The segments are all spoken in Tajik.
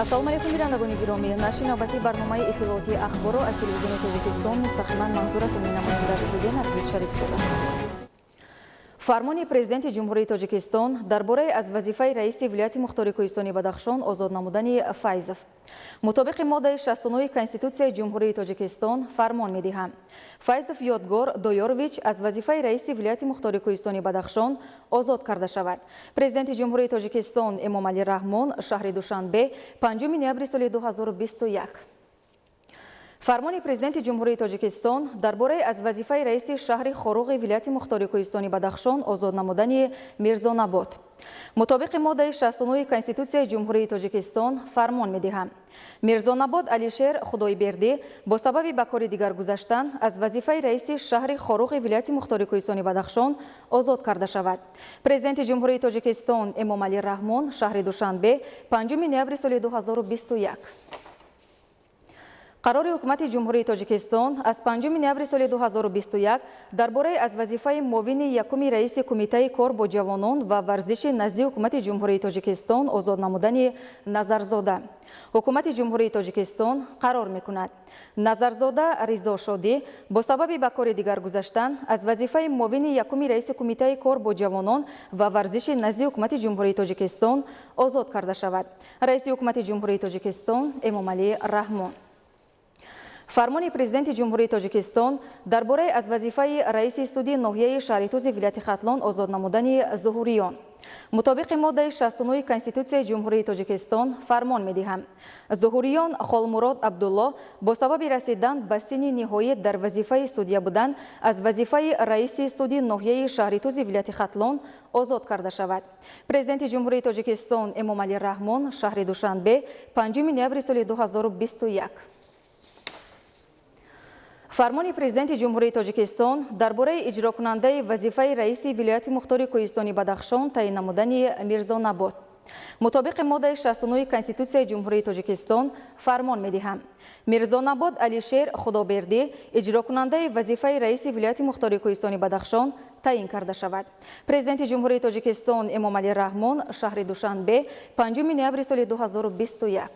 Ассалому алайкум, бинандагони гиромӣ. Нашри навбатии барномаи иттилоотии «Ахборро» аз Телевизиони Тоҷикистон мустақиман манзуратон менамоем. Дар студия Наргиз Шарифзода. Фармони Президенти Ҷумҳурии Тоҷикистон дар бораи аз вазифаи раиси вилояти мухтори Кӯҳистони Бадахшон озод намудани Файзов. Мутобиқи моддаи 69 Конститутсияи Ҷумҳурии Тоҷикистон фармон медиҳам: Файзов Ёдгор Доёрович аз вазифаи раиси вилояти мухтори Кӯҳистони Бадахшон озод карда шавад. Президенти Ҷумҳурии Тоҷикистон Эмомалӣ Раҳмон, шаҳри Душанбе, 5 ноябри соли 2021. Фармони Президенти Ҷумҳурии Тоҷикистон дар бораи аз вазифаи раиси шаҳри Хоруғи вилояти мухтори Кӯҳистони Бадахшон озод намудани Мирзонабот. Мутобиқи моддаи 69 Конститутсияи Ҷумҳурии Тоҷикистон фармон медиҳам: Мирзонабот Алишер Худойбердӣ бо сабаби ба кори дигар гузаштан аз вазифаи раиси шаҳри Хоруғи вилояти мухтори Кӯҳистони Бадахшон озод карда шавад. Президенти Ҷумҳурии Тоҷикистон Эмомалӣ Раҳмон, шаҳри Душанбе, 5 ноябри соли 2021. Қарори Ҳукумати Ҷумҳурии Тоҷикистон аз 5 ноябри соли 2021 дар бораи аз вазифаи муовини якуми раиси Кумитаи кор бо ҷавонон ва варзиши назди Ҳукумати Ҷумҳурии Тоҷикистон озод намудани Назарзода. Ҳукумати Ҷумҳурии Тоҷикистон қарор мекунад: Назарзода Ризо Шодӣ бо сабаби ба кори дигар гузаштан аз вазифаи муовини якуми раиси Кумитаи кор бо ҷавонон ва варзиши назди Ҳукумати Ҷумҳурии Тоҷикистон озод карда шавад. Раиси Ҳукумати Ҷумҳурии Тоҷикистон Эмомалӣ Раҳмон. Фармони Президенти Ҷумҳурии Тоҷикистон дар бораи аз вазифаи раиси суди ноҳияи Шаҳритузи вилояти Хатлон озод намудани Зуҳуриён. Мутобиқи моддаи 69 Конститутсияи Ҷумҳурии Тоҷикистон фармон медиҳам: Зуҳуриён Холмурод Абдулло бо сабаби расидан ба синни ниҳоӣ дар вазифаи судя будан аз вазифаи раиси суди ноҳияи Шаҳритузи вилояти Хатлон озод карда шавад. Президенти Ҷумҳурии Тоҷикистон Эмомалӣ Раҳмон, шаҳри Душанбе, 5 ноябри соли 2021. Фармони Президенти Ҷумҳурии Тоҷикистон дар бораи иҷрокунандаи вазифаи раиси вилояти мухтори Кӯҳистони Бадахшон таъин намудани Мирзонабот. Мутобиқи моддаи 69 Конститутсияи Ҷумҳурии Тоҷикистон фармон медиҳам: Мирзонабот Алишер Худобердӣ иҷрокунандаи вазифаи раиси вилояти мухтори Кӯҳистони Бадахшон таъин карда шавад. Президенти Ҷумҳурии Тоҷикистон Эмомалӣ Раҳмон, шаҳри Душанбе, 5 ноябри соли 2021.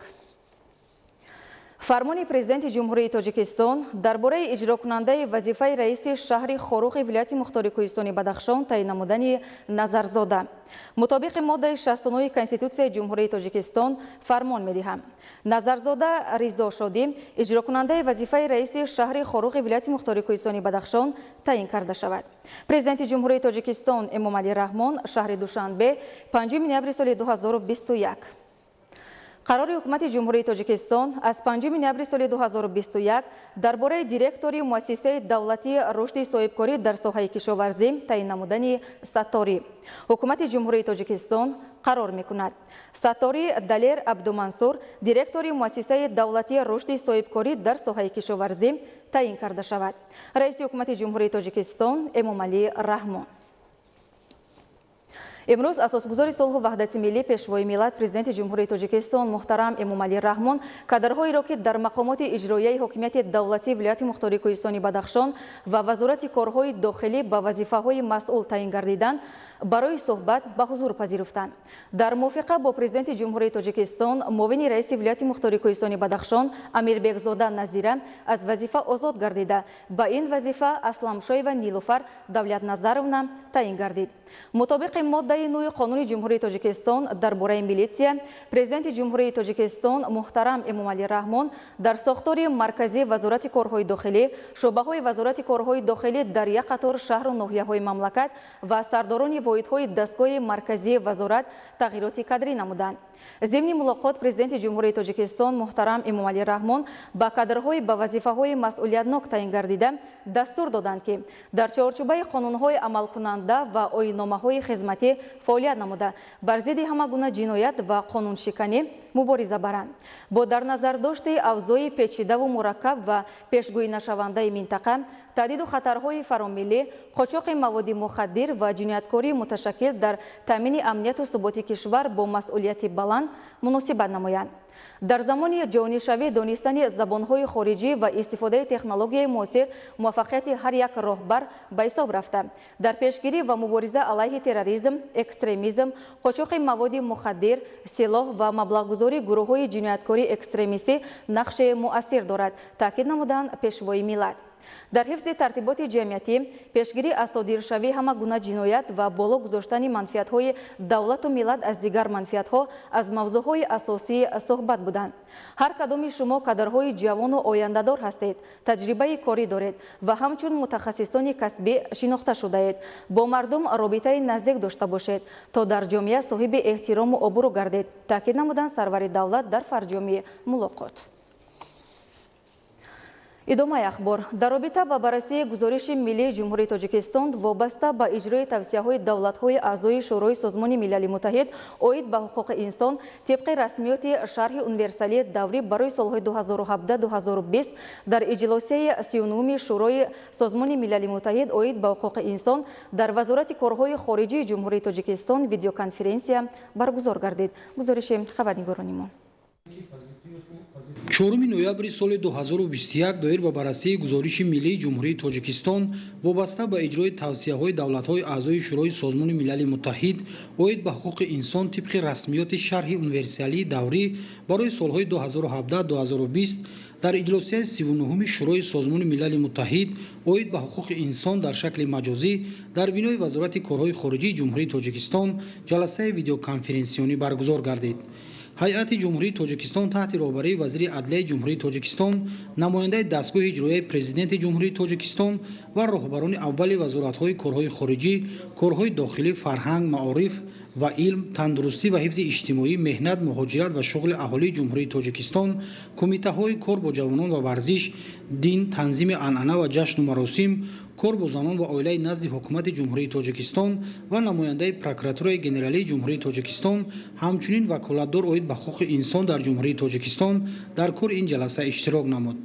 Фармони Президенти Ҷумҳурии Тоҷикистон дар бораи иҷрокунандаи вазифаи раиси шаҳри Хоруғи вилояти мухтори Кӯҳистони Бадахшон таъин намудани Назарзода. Мутобиқи моддаи 69 Конститутсияи Ҷумҳурии Тоҷикистон фармон медиҳам: Назарзода Ризо Шодӣ иҷрокунандаи вазифаи раиси шаҳри Хоруғи вилояти мухтори Кӯҳистони Бадахшон таъин карда шавад. Президенти Ҷумҳурии Тоҷикистон Эмомалӣ Раҳмон, шаҳри Душанбе, 5 ноябри соли 2021. Қарори Ҳукумати Ҷумҳурии Тоҷикистон аз 5 ноябри соли 2021 дар бораи директори Муассисаи давлатии рушди соҳибкорӣ дар соҳаи кишоварзӣ таъин намудани Сатторӣ. Ҳукумати Ҷумҳурии Тоҷикистон қарор мекунад: Сатторӣ Далер Абдумансур директори Муассисаи давлатии рушди соҳибкорӣ дар соҳаи кишоварзӣ таъин карда шавад. Раиси Ҳукумати Ҷумҳурии Тоҷикистон Эмомалӣ Раҳмон. Имрӯз Асосгузори сулҳу ваҳдати миллӣ, Пешвои миллат, Президенти Ҷумҳурии Тоҷикистон муҳтарам Эмомалӣ Раҳмон кадрҳоеро, ки дар мақомоти иҷроияи ҳокимияти давлатии вилояти мухтори Кӯҳистони Бадахшон ва Вазорати корҳои дохилӣ ба вазифаҳои масъул таъин гардиданд, барои суҳбат ба ҳузур пазируфтанд. Дар мувофиқа бо Президенти Ҷумҳурии Тоҷикистон муовини раиси вилояти мухтори Кӯҳистони Бадахшон Амирбекзода Назира аз вазифа озод гардида, ба ин вазифа Асламшоева Нилуфар Давлатназаровна таъин гардид. Мутобиқи моддаи 9 Қонуни Ҷумҳурии Тоҷикистон дар бораи милитсия, Президенти Ҷумҳурии Тоҷикистон муҳтарам Эмомалӣ Раҳмон дар сохтори марказии Вазорати корҳои дохилӣ, шӯъбаҳои Вазорати корҳои дохилӣ дар як қатор шаҳру ноҳияҳои мамлакат ва сардорони воҳидҳои дастгоҳи марказии вазорат тағйироти кадрӣ намуданд. Зимни мулоқот Президенти Ҷумҳурии Тоҷикистон муҳтарам Эмомалӣ Раҳмон ба кадрҳои ба вазифаҳои масъулиятнок таъин гардида дастур доданд, ки дар чорчӯбаи қонунҳои амалкунанда ва оинномаҳои хизматӣ фаъолият намуда, бар зидди ҳама гуна ҷиноят ва қонуншиканӣ мубориза баранд. Бо дар назардошти авзои печидаву мураккаб ва пешгӯинашавандаи минтақа, таҳдиду хатарҳои фаромиллӣ, қочоқи маводи мухаддир ва ҷинояткории муташаккил, дар таъмини амнияту суботи кишвар бо масъулияти баланд муносибат намоянд. Дар замони ҷаҳонишавӣ донистани забонҳои хориҷӣ ва истифодаи технологияи муосир муваффақияти ҳар як роҳбар ба ҳисоб рафта. Дар пешгирӣ ва мубориза алайҳи терроризм, экстремизм, қочоқи маводи мухаддир, силоҳ ва маблағгузории гурӯҳҳои ҷинояткории экстремистӣ нақши муассир дорад, таъкид намуданд Пешвои миллат. Дар ҳифзи тартиботи ҷамъиятӣ, пешгирӣ аз содиршавии ҳама гуна ҷиноят ва боло гузоштани манфиатҳои давлату миллат аз дигар манфиатҳо аз мавзӯъҳои асосӣ суҳбат буданд. Ҳар кадоми шумо кадрҳои ҷавону ояндадор ҳастед, таҷрибаи корӣ доред ва ҳамчун мутахассисони касбӣ шинохта шудаед. Бо мардум робитаи наздик дошта бошед, то дар ҷомеа соҳиби эҳтирому обрӯ гардед, таъкид намуданд сарвари давлат дар фарҷоми мулоқот. Идомаи ахбор. Дар робита ба баррасии гузориши миллии Ҷумҳурии Тоҷикистон вобаста ба иҷрои тавсияҳои давлатҳои аъзои Шӯрои Созмони Милали Муттаҳид оид ба ҳуқуқи инсон тибқи расмиёти шарҳи универсалии даврӣ барои солҳои 2017-2020 дар иҷлосияи 39-уми Шӯрои Созмони Милали Муттаҳид оид ба ҳуқуқи инсон дар Вазорати корҳои хориҷии Ҷумҳурии Тоҷикистон видеоконференсия баргузор гардид. Гузориши хабарнигорони мо. 4 ноябри соли 2021 доир ба баррасии гузориши миллии Ҷумҳурии Тоҷикистон вобаста ба иҷрои тавсияҳои давлатҳои аъзои Шӯрои Созмони Милали Муттаҳид оид ба ҳуқуқи инсон тибқи расмиёти шарҳи универсалии даврӣ барои солҳои 2017-2020 дар иҷлосияи 39-уми Шӯрои Созмони Милали Муттаҳид оид ба ҳуқуқи инсон дар шакли маҷозӣ дар бинои Вазорати корҳои хориҷии Ҷумҳурии Тоҷикистон ҷаласаи видеоконференсионӣ баргузор гардид. Ҳайати Ҷумҳурии Тоҷикистон таҳти роҳбарии вазири адлияи Ҷумҳурии Тоҷикистон, намояндаи дастгоҳи иҷроияи Президенти Ҷумҳурии Тоҷикистон ва роҳбарони аввали вазоратҳои корҳои хориҷӣ, корҳои дохилӣ, фарҳанг, маориф ва илм, тандурустӣ ва ҳифзи иҷтимоӣ, меҳнат, муҳоҷират ва шуғли аҳолии Ҷумҳурии Тоҷикистон, кумитаҳои кор бо ҷавонон ва варзиш, дин, танзими анъана ва ҷашну маросим, кор бо занон ва оилаи назди Ҳукумати Ҷумҳурии Тоҷикистон ва намояндаи Прокуратураи Генералии Ҷумҳурии Тоҷикистон, ҳамчунин ваколатдор оид ба ҳуқуқи инсон дар Ҷумҳурии Тоҷикистон дар кори ин ҷаласа иштирок намуд.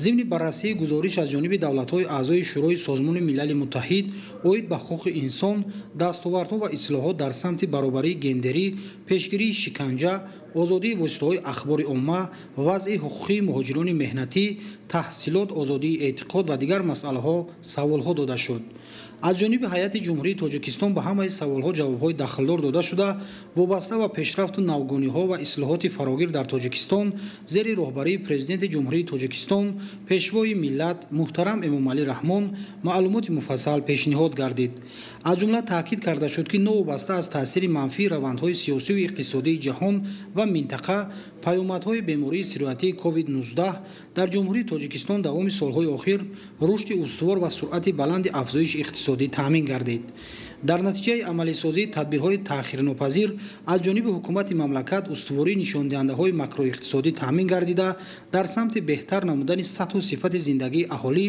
Зимни баррасии гузориш аз ҷониби давлатҳои аъзои Шӯрои Созмони Милали Муттаҳид оид ба ҳуқуқи инсон, дастовардҳо ва ислоҳот дар самти баробарии гендерӣ, пешгирии шиканҷа, озодии воситаҳои ахбори омма, вазъи ҳуқуқии муҳоҷирони меҳнатӣ, таҳсилот, озодии эътиқод ва дигар масъалаҳо саволҳо дода шуд. Аз ҷониби ҳайати Ҷумҳурии Тоҷикистон ба ҳамаи саволҳо ҷавобҳои дахлдор дода шуда, вобаста ба пешрафту навгониҳо ва ислоҳоти фарогир дар Тоҷикистон зери роҳбарии Президенти Ҷумҳурии Тоҷикистон, Пешвои миллат муҳтарам Эмомалӣ Раҳмон маълумоти муфассал пешниҳод гардид. Аз ҷумла таъкид карда шуд, ки новобаста аз таъсири манфии равандҳои сиёсию иқтисодии ҷаҳон ва минтақа, паёмадҳои бемории сироятии COVID-19 дар Ҷумҳурии Тоҷикистон давоми солҳои охир рушди устувор ва суръати баланди афзоиши иқтисодӣ таъмин гардид. Дар натиҷаи амалисозии тадбирҳои таъхирнопазир аз ҷониби ҳукумати мамлакат устувории нишондиҳандаҳои макроиқтисодӣ таъмин гардида, дар самти беҳтар намудани сатҳу сифати зиндагии аҳолӣ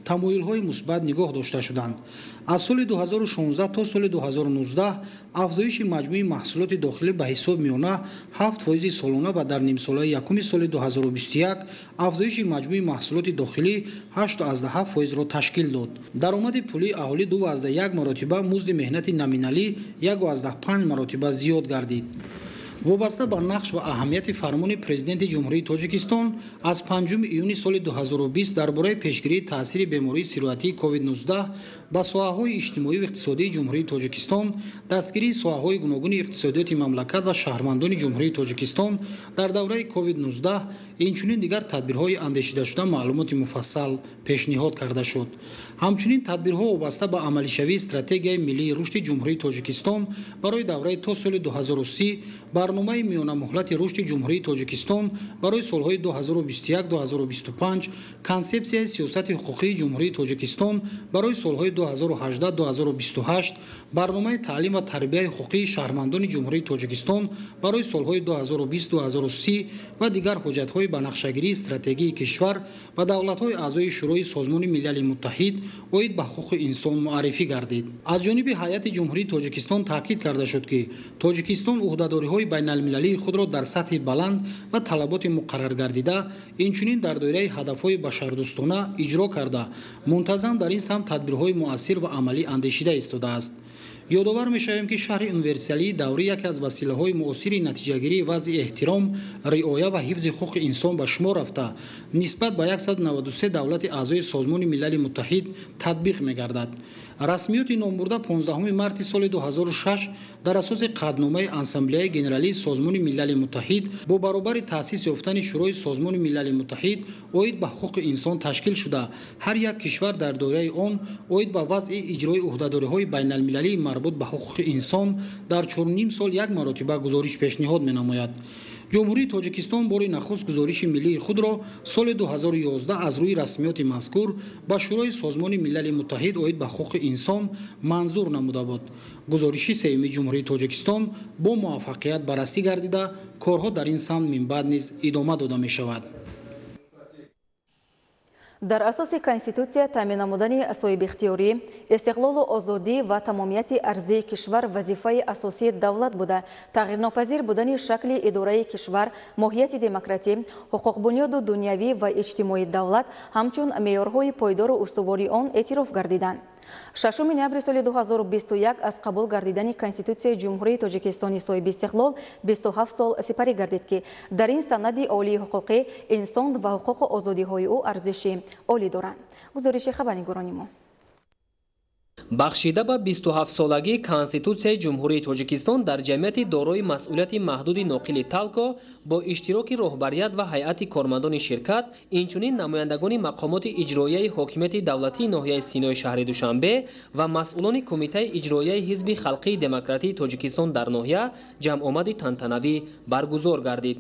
тамоюлҳои мусбат нигоҳ дошта шуданд. Аз соли 2016 то соли 2019 афзоиши маҷмӯи маҳсулоти дохилӣ ба ҳисоб миёна 7% солона ва дар нимсолаи якуми соли 2021 афзоиши маҷмӯи маҳсулоти дохилӣ 8,7%-ро ташкил дод. Даромади пулии аҳолӣ 2,1 маротиба, музди меҳнати номиналӣ 1,5 маротиба зиёд гардид. Вобаста ба нақш ва аҳамияти фармони Президенти Ҷумҳурии Тоҷикистон аз 5 июни соли 2020 дар бораи пешгирии таъсири бемории сироятии COVID-19 ба соҳаҳои иҷтимоию иқтисодии Ҷумҳурии Тоҷикистон, дастгирии соҳаҳои гуногуни иқтисодиёти мамлакат ва шаҳрвандони Ҷумҳурии Тоҷикистон дар давраи COVID-19, инчунин дигар тадбирҳои андешидашуда маълумоти муфассал пешниҳод карда шуд. Ҳамчунин тадбирҳо вобаста ба амалишавии стратегияи миллии рушди Ҷумҳурии Тоҷикистон барои давраи то соли 2030, барномаи миёнамуҳлати рушди Ҷумҳурии Тоҷикистон барои солҳои 2021-2025, консепсияи сиёсати ҳуқуқии Ҷумҳурии Тоҷикистон барои солҳои 2018-2028, барномаи таълим ва тарбияи ҳуқуқии шаҳрвандони Ҷумҳурии Тоҷикистон барои солҳои 2020-2030 ва дигар ҳуҷҷатҳои ба нақшагирии стратегии кишвар ва давлатҳои аъзои Шӯрои Созмони Милали Муттаҳид оид ба ҳуқуқи инсон муаррифӣ гардид. Аз ҷониби ҳайати Ҷумҳурии Тоҷикистон таъкид карда шуд, ки Тоҷикистон ӯҳдадориҳои байналмилалии худро дар сатҳи баланд ва талаботи муқарраргардида, инчунин дар доираи ҳадафҳои башардӯстона иҷро карда, мунтазам дар ин самт тадбирҳои муассир ва амалӣ андешида истодааст. Ёдовар мешавем, ки шарҳи универсалии даврӣ яке аз василаҳои муосири натиҷагирии вазъи эҳтиром, риоя ва ҳифзи ҳуқуқи инсон ба шумор рафта, нисбат ба 193 давлати аъзои Созмони Милали Муттаҳид татбиқ мегардад. Расмиёти номбурда 15 марти соли 2006 дар асоси қатъномаи Ассамблеяи Генералии Созмони Милали Муттаҳид бо баробари таъсис ёфтани Шӯрои Созмони Милали Муттаҳид оид ба ҳуқуқи инсон ташкил шуда, ҳар як кишвар дар доираи он оид ба вазъи иҷрои ӯҳдадориҳои байналмилалии марбут ба ҳуқуқи инсон дар 4,5 сол як маротиба гузориш пешниҳод менамояд. Ҷумҳурии Тоҷикистон бори нахуст гузориши миллии худро соли 2011 аз рӯи расмиёти мазкур ба Шӯрои Созмони Милали Муттаҳид оид ба ҳуқуқи инсон манзур намуда буд. Гузориши сеюми Ҷумҳурии Тоҷикистон бо муваффақият баррасӣ гардида, корҳо дар ин самт минбаъд низ идома дода мешавад. Дар асоси Конститутсия таъмин намудани соҳибихтиёрӣ, истиқлолу озодӣ ва тамомияти арзии кишвар вазифаи асосии давлат буда, тағйирнопазир будани шакли идораи кишвар, моҳияти демократӣ, ҳуқуқбунёду дунявӣ ва иҷтимоии давлат ҳамчун меъёрҳои пойдору устувории он эътироф гардиданд. 6 ноябри соли 2021 аз қабул гардидани Конститутсияи Ҷумҳурии Тоҷикистони соҳибистиқлол 27 сол сипарӣ гардид, ки дар ин санади олии ҳуқуқӣ инсон ва ҳуқуқу озодиҳои ӯ арзиши олӣ доранд. Гузориши хабарнигорони мо. Бахшида ба 27-солагии Конститутсияи Ҷумҳурии Тоҷикистон дар ҷамъияти дорои масъулияти маҳдуди ноқили Талко бо иштироки роҳбарият ва ҳайати кормандони ширкат, инчунин намояндагони мақомоти иҷроияи ҳокимияти давлатии ноҳияи Синои шаҳри Душанбе ва масъулони Кумитаи иҷроияи Ҳизби халқии демократии Тоҷикистон дар ноҳия ҷамъомади тантанавӣ баргузор гардид.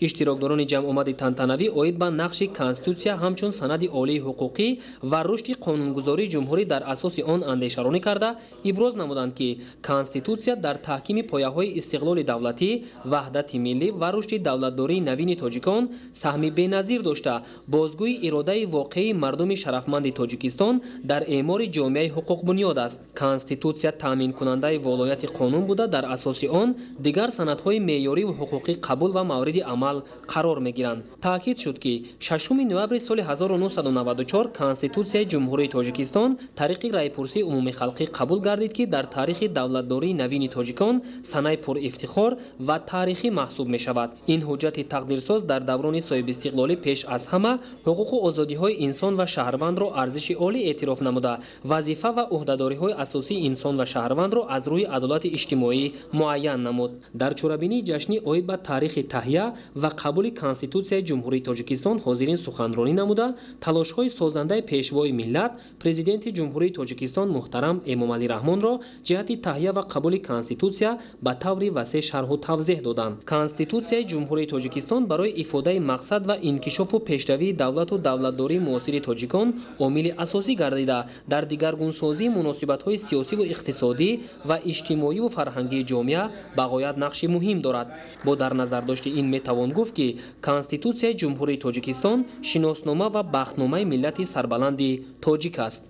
Иштирокдорони ҷамъомади тантанавӣ оид ба нақши Конститутсия ҳамчун санади олии ҳуқуқӣ ва рушди қонунгузории ҷумҳурӣ дар асоси он андешаронӣ карда, иброз намуданд, ки Конститутсия дар таҳкими пояҳои истиқлоли давлатӣ, ваҳдати миллӣ ва рушди давлатдории навини тоҷикон саҳми беназир дошта, бозгӯи иродаи воқеии мардуми шарафманди Тоҷикистон дар эъмори ҷомеаи ҳуқуқбунёд аст. Конститутсия таъминкунандаи волояти қонун буда, дар асоси он дигар санадҳои меъёриву ҳуқуқӣ қабул ва мавриди амал қарор мегиранд. Таъкид шуд, ки 6 ноябри соли 1994 Конститутсияи Ҷумҳурии Тоҷикистон тариқи раъйпурсии умумихалқӣ қабул гардид, ки дар таърихи давлатдории навини тоҷикон санаи пурифтихор ва таърихӣ маҳсуб мешавад. Ин ҳуҷҷати тақдирсоз дар даврони соҳибистиқлолӣ пеш аз ҳама ҳуқуқу озодиҳои инсон ва шаҳрвандро арзиши олӣ эътироф намуда, вазифа ва ӯҳдадориҳои асосии инсон ва шаҳрвандро аз рӯи адолати иҷтимоӣ муайян намуд. Дар чорабинии ҷашнӣ оид ба таърихи таҳия ва қабули Конститутсияи Ҷумҳурии Тоҷикистон ҳозирин суханронӣ намуда, талошҳои созандаи пешвои миллат, Президенти Ҷумҳурии Тоҷикистон муҳтарам Эмомалӣ Раҳмонро ҷиҳати таҳия ва қабули Конститутсия ба таври васеъ шарҳу тавзеҳ доданд. Конститутсияи Ҷумҳурии Тоҷикистон барои ифодаи мақсад ва инкишофу пешравии давлату давлатдории муосири тоҷикон омили асосӣ гардида, дар дигаргунсозии муносибатҳои сиёсиву иқтисодӣ ва иҷтимоиву фарҳангии ҷомеа ба ғоят нақши муҳим дорад. Бо дар назардошти ин метавон гуфт, ки Конститутсияи Ҷумҳурии Тоҷикистон шиноснома ва бахтномаи миллати сарбаланди тоҷик аст.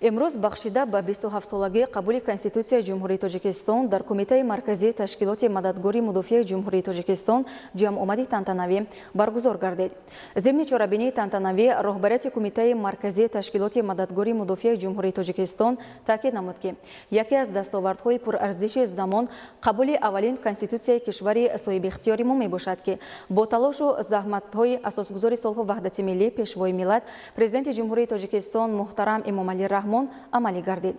Имрӯз бахшида ба 27-солагии қабули Конститутсияи Ҷумҳурии Тоҷикистон дар Кумитаи марказии ташкилоти мададгори мудофиаи Ҷумҳурии Тоҷикистон ҷамъомади тантанавӣ баргузор гардид. Зимни чорабинии тантанавӣ роҳбарияти Кумитаи марказии ташкилоти мададгори мудофиаи Ҷумҳурии Тоҷикистон таъкид намуд, ки яке аз дастовардҳои пурарзиши замон қабули аввалин Конститутсияи кишвари соҳибихтиёри мо мебошад, ки бо талошу заҳматҳои асосгузори сулҳу ваҳдати миллӣ, пешвои миллат, Президенти Ҷумҳурии Тоҷикистон муҳтарам Эмомалӣ Раҳмон амалӣ гардид.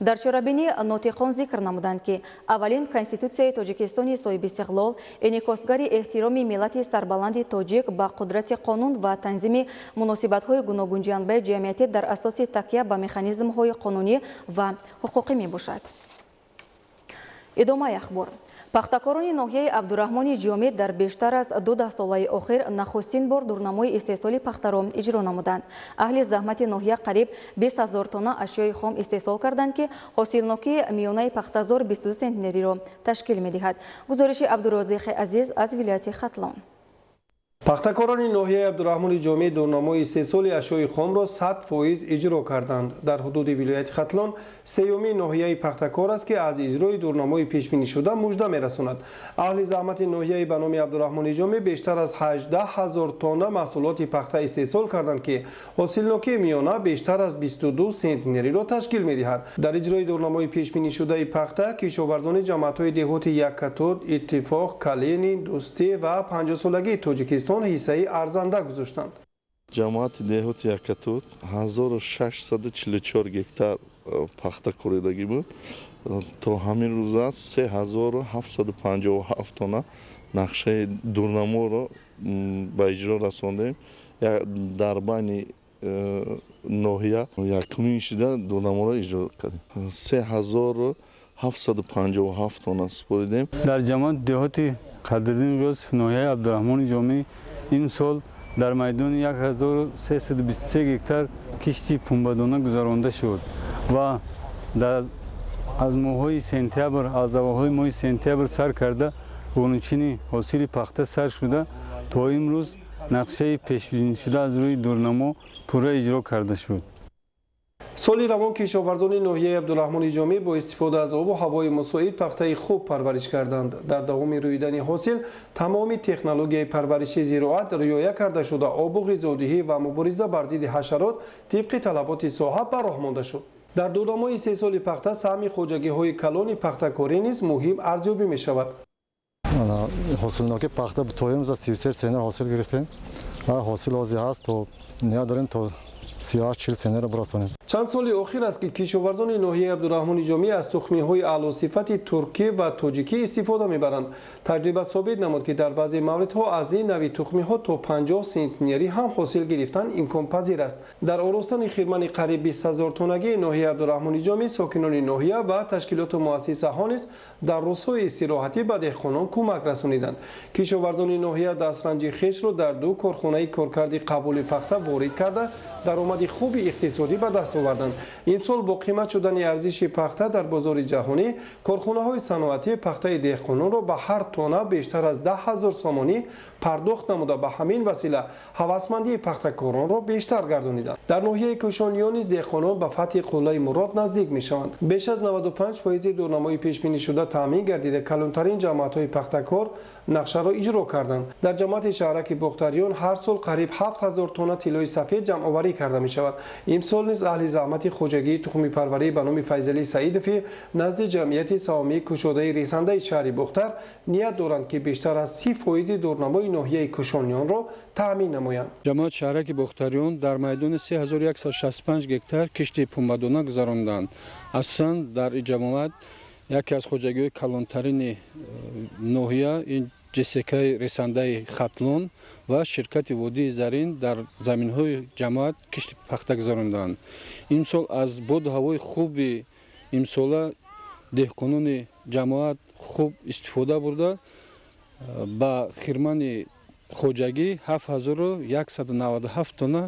Дар чорабинӣ нотиқон зикр намуданд, ки аввалин Конститутсияи Тоҷикистони соҳибистиқлол инъикосгари эҳтироми миллати сарбаланди тоҷик ба қудрати қонун ва танзими муносибатҳои гуногунҷанбаи ҷамъиятӣ дар асоси такя ба механизмҳои қонунӣ ва ҳуқуқӣ мебошад. Идомаи ахбор. Пахтакорони ноҳияи Абдураҳмони Ҷомӣ дар бештар аз 2 даҳсолаи охир нахустин бор дурнамои истеҳсоли пахтаро иҷро намуданд. Аҳли заҳмати ноҳия қариб 20 000 тонна ашёи хом истеҳсол карданд, ки ҳосилнокии миёнаи пахтазор 22 сентнериро ташкил медиҳад. Гузориши Абдурозиқи Азиз аз вилояти Хатлон. Пахтакорони ноҳияи Абдураҳмони Ҷомӣ дурнамои истеҳсоли ашёи хомро 100% иҷро карданд. Дар ҳудуди вилояти Хатлон сеюми ноҳияи пахтакор аст, ки аз иҷрои дурнамои пешбинишуда мужда мерасонад. Аҳли заҳмати ноҳияи ба номи Абдураҳмони Ҷомӣ бештар аз 18 ҳазор тонна маҳсулоти пахта истеҳсол карданд, ки ҳосилнокии миёна бештар аз 22 сентнериро ташкил медиҳад. Дар иҷрои дурнамои пешбинишудаи пахта кишоварзони ҷамоатҳои деҳоти Яккатуд, Иттифоқ, Калинин, Дӯстӣ ва 50-солагии Тоҷикистон ҳиссаи арзанда гузоштанд. Ҷамоати деҳоти Яккатуд 1644 гектар пахта коридагӣ буд. То ҳамин рӯза 3757 тонна нақшаи дурнаморо ба иҷро расондем. Дар байни ноҳия якумин шида дурнаморо иҷро кардем. 3757 тонна супоридем. Дар ҷамоати деҳоти Қадриддин Ғиёсов ноҳияи Абдураҳмони Ҷомӣ ин сол дар майдони 1323 гектар кишти пунбадона гузаронда шуд ва аз моҳҳои сентябр, аз аввалҳои моҳи сентябр сар карда ғунучини ҳосили пахта сар шуда то имрӯз нақшаи пешбинишуда аз рӯи дурнамо пурра иҷро карда шуд. Соли равон кишоварзони ноҳияи Абдураҳмони Ҷомӣ бо истифода аз обу ҳавои мусоид пахтаи хуб парвариш карданд. Дар давоми рӯидани ҳосил тамоми технологияи парвариши зироат риоя карда шуда, обу ғизодиҳӣ ва мубориза бар зидди ҳашарот тибқи талаботи соҳа ба роҳ монда шуд. Дар дурнамои истеҳсоли пахта саҳми хоҷагиҳои калони пахтакорӣ низ муҳим арзёбӣ мешавад. Ҳосилнокии пахта то имрӯз 33 центнер ҳосил гирифтем. Ҳосил ҳозир ҳаст, то ният дорем то 38-40 центнерро бирасонем. Чанд соли охир аст, ки кишоварзони ноҳияи Абдураҳмони Ҷомӣ аз тухмиҳои аълосифати туркӣ ва тоҷикӣ истифода мебаранд. Таҷриба собит намуд, ки дар баъзе мавридҳо аз ин нави тухмиҳо то 50 сентнерӣ ҳам ҳосил гирифтан имконпазир аст. Дар оростани хирмани қариб 20 ҳазор тоннагии ноҳияи Абдураҳмони Ҷомӣ сокинони ноҳия ва ташкилоту муассисаҳо низ дар рӯзҳои истироҳатӣ ба деҳқонон кӯмак расониданд. Кишоварзони ноҳия дастранҷи хешро дар ду корхонаи коркарди қабули пахта ворид карда, даромади хуби иқтисодӣ ба даст оварданд. Имсол бо қимат шудани арзиши пахта дар бозори ҷаҳонӣ корхонаҳои саноатӣ пахтаи деҳқононро ба ҳар тонна бештар аз 10 ҳазор сомонӣ пардохт намуда, ба ҳамин васила ҳавасмандии пахтакоронро бештар гардониданд. Дар ноҳияи Кӯшониён низ деҳқонон ба фатҳи қуллаи мурод наздик мешаванд. Беш аз 95% дурнамои пешбинишуда таъмин гардида, калонтарин ҷамоатҳои пахтакор нақшаро иҷро карданд. Дар ҷамоати шаҳраки Бохтариён ҳар сол қариб 7000 тонна тиллои сафед ҷамъоварӣ карда мешавад. Имсол низ аҳли заҳмати хоҷагии тухмипарварӣ ба номи Файзалӣ Саидовӣ назди ҷамъияти саҳомии кушодаи ресандаи шаҳри Бохтар ният доранд, ки бештар аз 30% дурнамои ноҳияи Кӯшониёнро таъмин намоянд. Ҷамоати шаҳраки Бохтариён дар майдони 3165 гектар кишти пунбадона гузаронданд. Асосан дар ин ҷамоат яке аз хоҷагиҳои калонтарини ноҳия ин ҷск-и ресандаи Хатлон ва ширкати Водии Зарин дар заминҳои ҷамоат кишти пахта гузаронданд. Имсол аз боду ҳавои хуби имсола деҳқонони ҷамоат хуб истифода бурда, ба хирмани хоҷагӣ 7197 тонна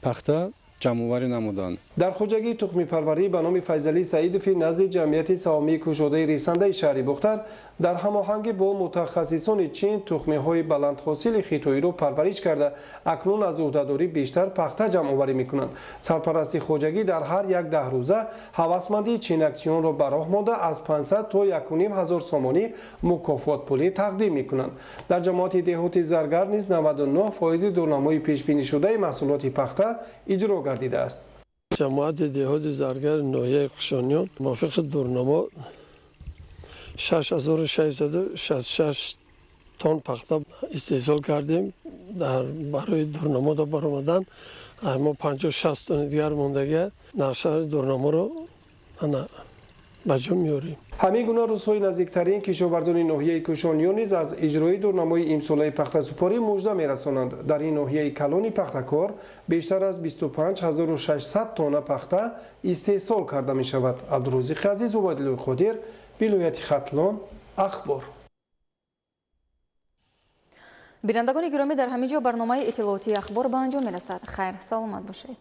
пахта ҷамъоварӣ намуданд. Дар хоҷагии тухмипарварӣ ба номи Файзалӣ Саидови назди ҷамъияти саҳомии кушодаи ресандаи шаҳри Бохтар дар ҳамоҳангӣ бо мутахассисони Чин тухмиҳои баландҳосили хитоиро парвариш карда, акнун аз ӯҳдадорӣ бештар пахта ҷамъоварӣ мекунанд. Сарпарасти хоҷагӣ дар ҳар як 10 рӯза ҳавасмандии чинакчиёнро ба роҳ монда, аз 500 то 1 500 сомонӣ мукофотпулӣ тақдим мекунанд. Дар ҷамоати деҳоти Заргар низ 99% дурнамои пешбинишудаи маҳсулоти пахта иҷро гардидааст. Ҷамоати деҳоти Заргар ноҳияи Кӯшониён мувофиқи дурнамо 6666 тонн пахта истеҳсол кардем. Дар барои дурнамода баромадан мо 50-60 тонни дигар мондагия нақшаи дурнаморо ба ҷо меорем. Ҳамин гуна рӯзҳои наздиктарин кишоварзони ноҳияи Кӯшониён низ аз иҷрои дурнамои имсолаи пахтасупорӣ мужда мерасонанд. Дар ин ноҳияи калони пахтакор бештар аз 25600 тонна пахта истеҳсол карда мешавад. Абдурозиқи Азиз, Убайдуллои Қодир, вилояти Хатлон, Ахбор. Бинандагони гиромӣ, дар ҳамин ҷо барномаи иттилоотии Ахбор ба анҷом мерасад. Хайр, саломат бошед.